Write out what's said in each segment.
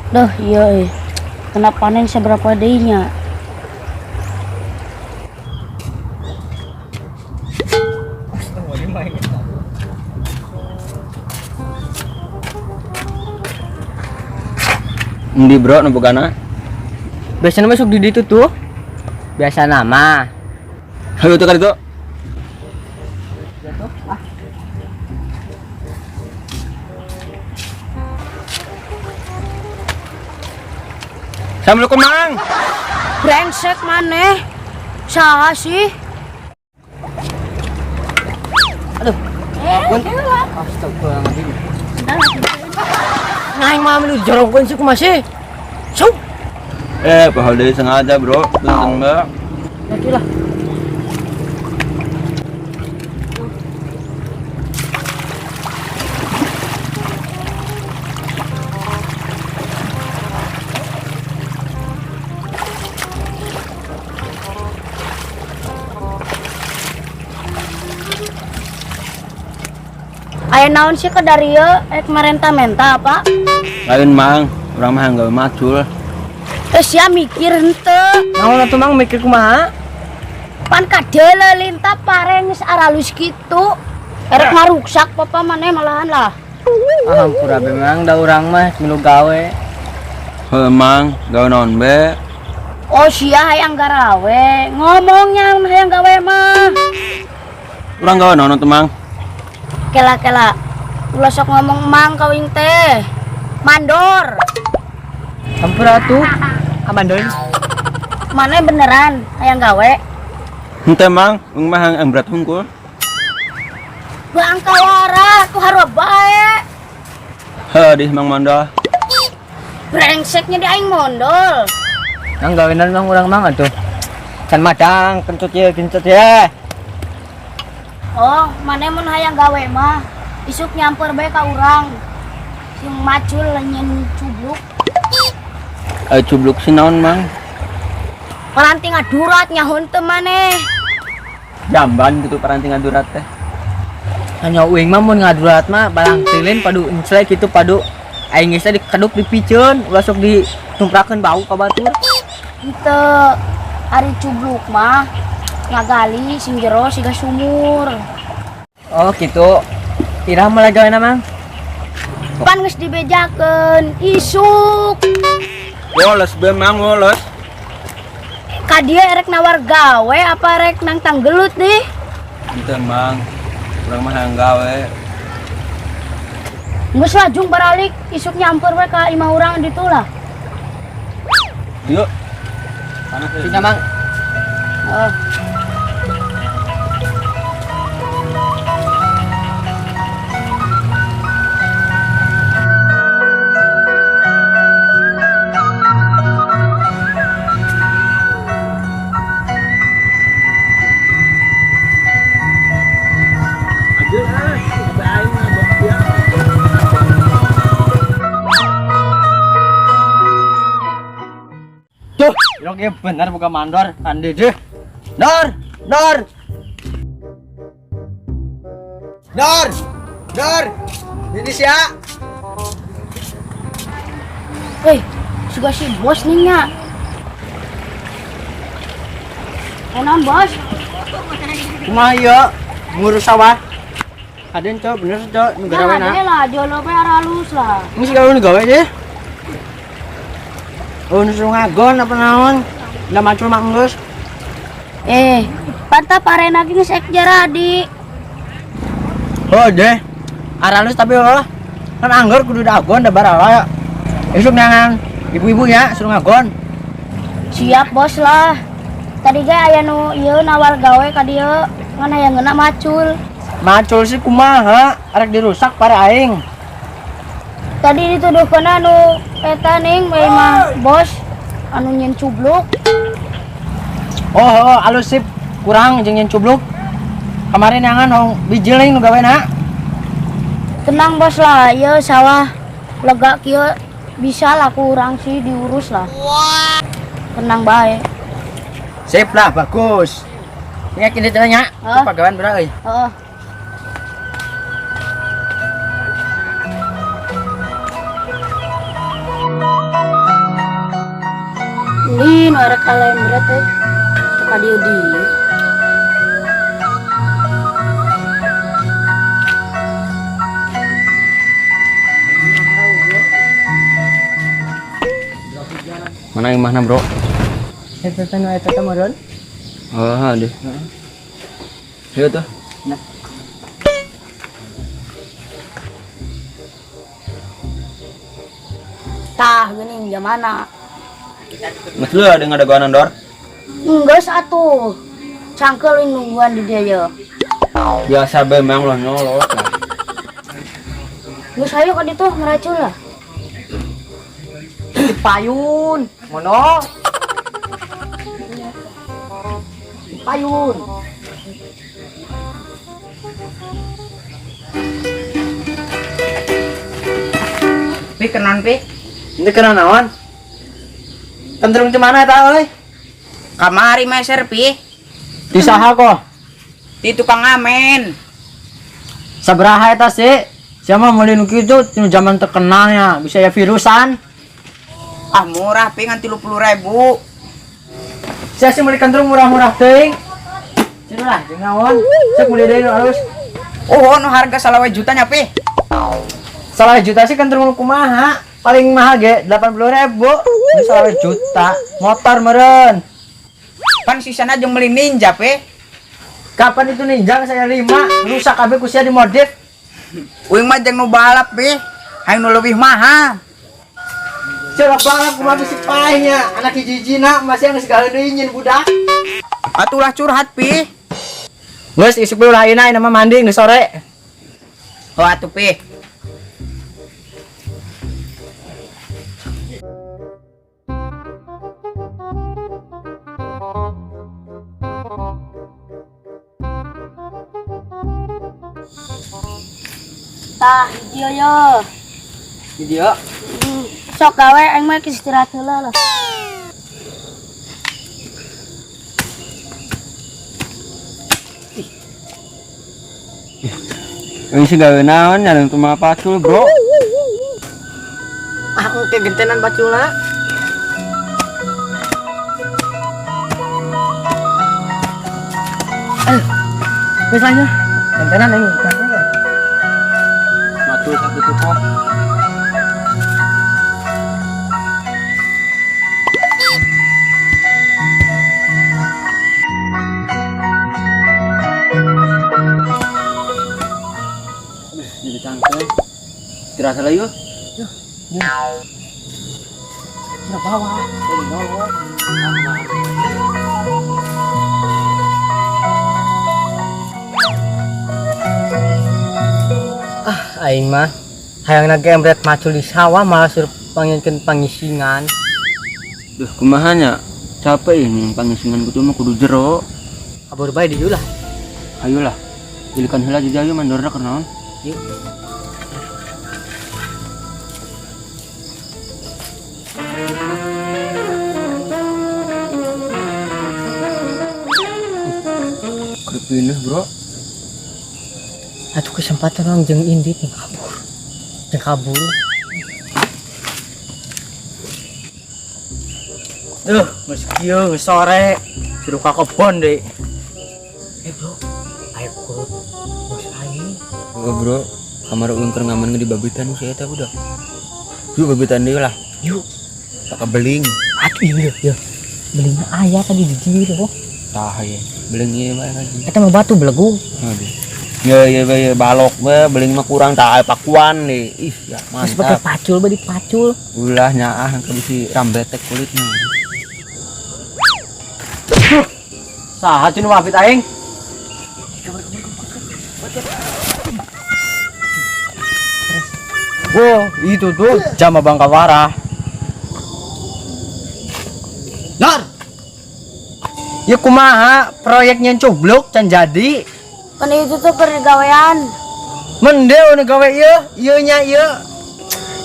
Duh, iya eh. Kena panen seberapa deui-nya. Endi bro nu bogana? Biasana masuk di ditu tuh. Biasa nama. Hayu tuh ka ditu. Assalamualaikum Mang. Brengsek maneh. Saha sih? Aduh. Astagfirullahaladzim. Naik mah lu jorongkeun sih kumaha sih? Sup. Pahal deui sengaja bro. Punten mbak. Atuh lah. Aya naon sih ke dari ieu rek marenta-menta apa? Lain Mang, urang mah gawe macul. Sia mikir henteu. Naon atuh Mang mikir kumaha? Pan kadeule lintah pare geus aralus kitu. Erek maruksak papa maneh malahan lah. Ah, hampura be Mang, da urang mah milu gawe. Heuh Mang, gawe naon be? Oh sia hayang garawe, ngomongnya hayang gawe mah. Urang gawe naon atuh Mang? Kela-kela, ulah sok ngomong mang kawing teh. Mandor. Hampura atuh. Ah, mandor. Mana beneran hayang gawe? Henteu Mang, urang mah hayang berat hungkul. Bangkawara, ku harua bae. Heuh, dih Mang mandor. Brengseknya di aing mondol. Nang gawe naon Mang urang Mang atuh. Can madang, kencot ye, kencot ye. Oh, mana mun hayang gawe mah isuk nyamper bae ka urang. Sing macul nyen cubluk. Cubluk si naon Mang? Paranti ngadurat nyahun teu maneh. Jamban gitu paranti ngadurat teh. Hanya uing mah mun ngadurat mah balang tilin padu enclek gitu padu aing geus teh dikeduk dipiceun ulah sok ditumprakeun bau ka batur. Henteu, ari cubluk mah ngagali sing jero siga sumur. Oh gitu. Iraha mulai gawe na Mang? Pan geus dibejakeun isuk. Woles be Mang, woles. Ka dieu erek nawar gawe apa erek nang tanggelut dih? Henteu Mang. Urang mah hayang gawe. Geus lah jung baralik isuk nyamper we ka imah urang ditu lah. Yuk. Sini Mang. Heeh. Tuh, oke bener buka mandor, andi deh. Dor, dor. Dor, dor. Ini sia. Woi, suka si bos nih nya. Enak bos. Kumaha ieu? Ngurus sawah. Aden cok, bener cok, nu gawe na. Nah, lah, jolo bae aralus lah. Ini sih gawe nu gawe deh. Oh, nu suruh ngagon apa naon? Udah macul mah geus. Pantap arena ge geus ek jaradi. Oh, deh. Aralus tapi oh. Kan anggar kudu dagon da barala ya. Esuk nangan ibu-ibu ya suruh ngagon. Siap bos lah. Tadi ge aya nu ieu nawar gawe ka dieu, ngan hayang ngeuna macul. Macul sih kumaha, arek dirusak pare aing. Tadi dituduhkeun anu eta ning bae mah bos anu nyen cubluk. Oh, oh, alus sip kurang jeung nyen cubluk. Kemarin yangan hong bijiling nu gawena. Tenang bos lah, ieu sawah lega kieu bisa lah kurang sih diurus lah. Wow. Tenang bae. Sip lah, bagus. Ingat ini tanya, Heeh. pagawean berapa euy? Heeh. Ulin arek kalembret teh. Teu ka dieu dieu. Mana imahna, Bro? Eta teh nu eta teh meureun. Oh, deh. Iya tuh. Nah. Tah geuning jamana. Mas lu ada ngadagoanan dor? Enggeus atuh. Cangkel euy nungguan di dieu ye. Biasa be memang lo nyolot lah. Geus hayu ka ditu ngeracul lah. Di payun, ngono. Di payun. Pi kenan pi. Ini kena naon? Kentrung di mana eta euy? Kamari meser pi. Di saha kok? Di tukang ngamen. Sabaraha eta sih? Siapa meuli nu kitu nu zaman terkenalnya, bisa ya virusan. Ah murah pi ngan 30.000. Sia sih meuli kentrung murah-murah teuing. Cenah lah, jeung naon? Cek meuli deui nu alus. Oh, nu harga salawe juta nya pi. Salawe juta sih kentrung nu kumaha? Paling mahal ge 80.000. Nu salawe juta, motor meureun. Pan sisana jeung meuli Ninja pi. Kapan itu Ninja saya 5, rusak kabeh ku sia dimodif. Uing mah jeung nu balap pi. Hayang nu leuwih mahal. Coba balap kumaha bisi paehnya, anak hiji-hijina masih geus gawe deui nyin budak. Atulah curhat pi. Geus isuk we ulah ayeuna, ayeuna mah mandi geus sore. Oh atuh pi. Tah, ieu ye. Di dieu. Sok gawe aing mah istirahat heula lah. Ini sih gawe naon nya tuh mah pacul, Bro. Ah, engke gentenan paculna. Wis lah ya. Gentenan aing gentenan. Matul sakitu kok. Jadi cangkel. Istirahat lah yuk. Udah bawa. Dari nolong. Ah, aing mah hayang nagembret macul di sawah malah suruh pangikeun pangisingan. Duh, kumaha nya? Capek ini pangisingan kudu mah kudu jero. Kabur bae di dieu lah. Ayolah. Jelikan heula jadi ayo mandorna keur naon? Yuk. Kerepinah, Bro. Atuh kesempatan orang jeung indit jeung kabur. Jeung kabur. Duh, geus kieu geus sore. Suruh ka kebon deui. Bro, ayo kurut bos aing. Oh, Bro, kamar ulun keur ngamen di babitan si eta budak. Yuk babitan deui lah. Yuk. Tak kebeling. Atuh iya iya. Belingna aya tadi di dieu loh. Tah ieu. Beling ieu mah lagi. Eta mah batu belegug. Aduh. Ya ya ya balok we beling mah kurang tah aya pakuan deui. Ih, ya Terus pakai mantap. pacul bae dipacul. Ulah nyaah engke bisi rambetek kulitna. Saha cenah wabit aing? Wow, itu tuh jama Bangkawara. Nor. Ya kumaha proyeknya coblok can jadi. Kan itu tuh keur gawean. Mende nu gawe ieu, ieu nya ieu.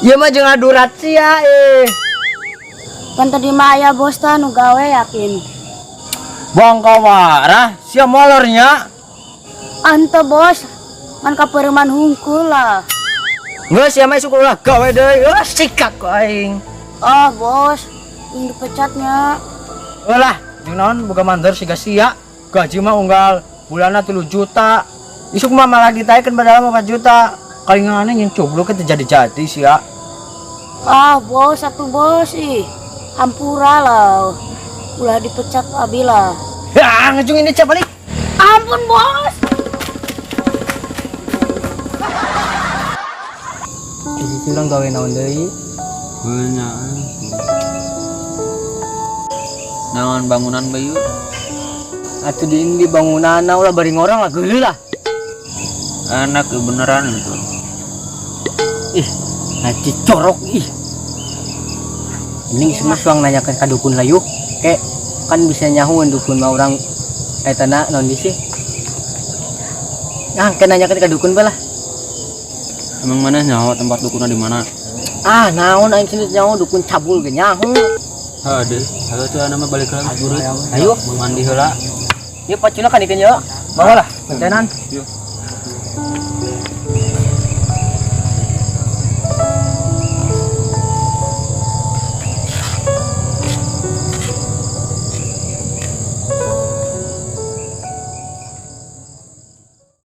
Ieu mah jeung adurat sia eh. Kan tadi mah aya bos tah nu gawe yakin. Bangkawara sia molornya. Ante bos, kan kapeureman hungkul lah. Geus sia mah syukur lah gawe deui. Sikat ku aing. Oh bos, Uing dipecatnya. Lah, jeung naon boga mandor siga sia. Gaji mah unggal bulanna 3 juta. Isuk mah malah ditaikeun padahal mah 4 juta. Kalinganna yang coblok teu jadi-jadi sia. Ah, bos, satu bos ih. Hampura lah. Ulah dipecat abi lah. Ya, ngejung ini cek balik. Ampun, bos. Di situ urang gawe naon deui? Banyak. Naon bangunan bayu? Atuh di ini bangunan ulah bari ngorong lah geuleuh lah. Enak ya, beneran itu. Ih, ngaji corok ih. Mending semua suang nanyakan ka dukun lah yuk. Kek kan bisa nyahuan dukun mah urang eta na naon di sih. Nah, ke nanyakan ka dukun bae lah. Emang mana nyaho tempat dukunna di mana? Ah, naon aing sini nyaho dukun cabul ge nyaho. Hade, halo tuh nama balik lagi guru. Ayo. Mandi heula. Ieu pacuna kan ikeun ye. Bawa lah, bentenan. Yuk.